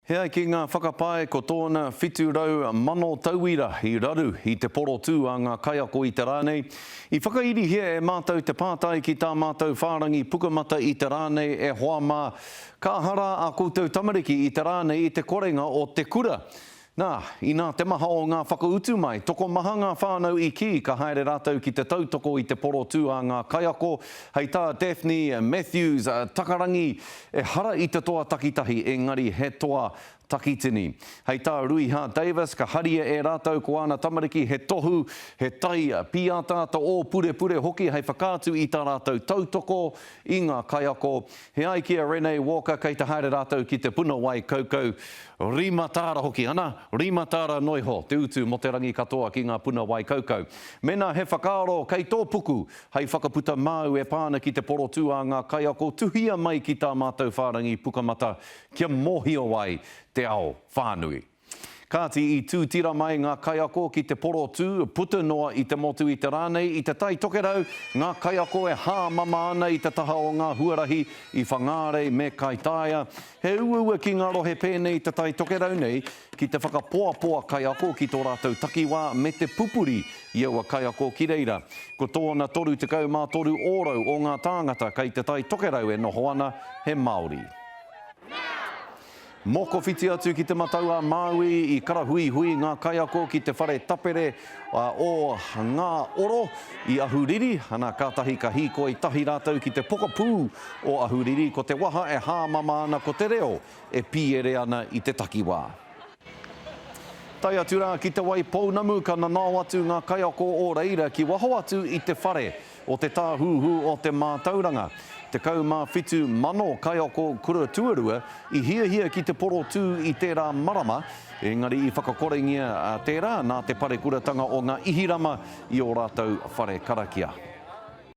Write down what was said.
He ai ki ngā whakapae ko tōna 700,000 tauira i raru i te porotū a ngā kaiako i te rā nei. I whakairihia e mātou te pātai ki tā mātou whārangi pukamata i te rā nei e hoa mā, ka aha rā ā koutou tamariki i te rā nei i te korenga o te kura? Nā, inā te maha o ngā whakautu mai, tokomaha ngā whānau i kī ka haere rātou ki te tautoko i te porotū a ngā kaiako, hei tā Daphne Matthews Takarangi, ehara i te toa takitahi engari he toa takitini. Hei tā Ruiha Davis, ka haria e rātou ko āna tamariki he tohu, he tai pīataata ōpurepure hoki hei whakaatu i tā rātou tautoko i ngā kaiako. He ai ki a Renee Walker kei te haere rātou ki te puna wai kaukau Rima tāra hoki, ana, rima tāra noa iho te utu mō te rangi katoa ki ngā puna wai kaukau. Mēnā he whakaaro kei tō puku hei whakaputa māu e pā ana ki te porotū a ngā kaiako, tuhia mai ki tā mātou whārangi Pukamata kia mōhio ai te ao whānui. Kāti i tū tira mai ngā kaiako ki te porotū puta noa i te motu i te rā nei, i Te Tai Tokerau, ngā kaiako e hāmama ana i te taha o ngā huarahi i Whangārei me Kaitaia, He uaua ki ngā rohe pēnei i Te Tai Tokerau nei ki te whakapoapoa kaiako ki tō rātou takiwā me te pupuri i aua kaiako ki reira. Ko tōna 33 ōrau o ngā tāngata kei Te Tai Tokerau e noho ana he Māori. Mokowhiti atu ki Te Matau-a-Māui i karahuihui ngā kaiako ki te whare tapere o Ngā Oro i Ahuriri, ana kātahi ka hīkoi tahi rātou ki te pokapū o Ahuriri, ko te waha e hāmama ana ko te reo e pīere ana i te takiwā. Tae atu rā ki Te Waipounamu ka nanao atu ngā kaiako o reira ki waho atu i te whare o te Tāhuhu o te Mātauranga. 17,000 kaiako kura tuarua i hiahia ki te porotū i tērā marama, engari i whakakorengia tērā nā te parekuratanga o ngā ihirama i ō rātou whare karakia.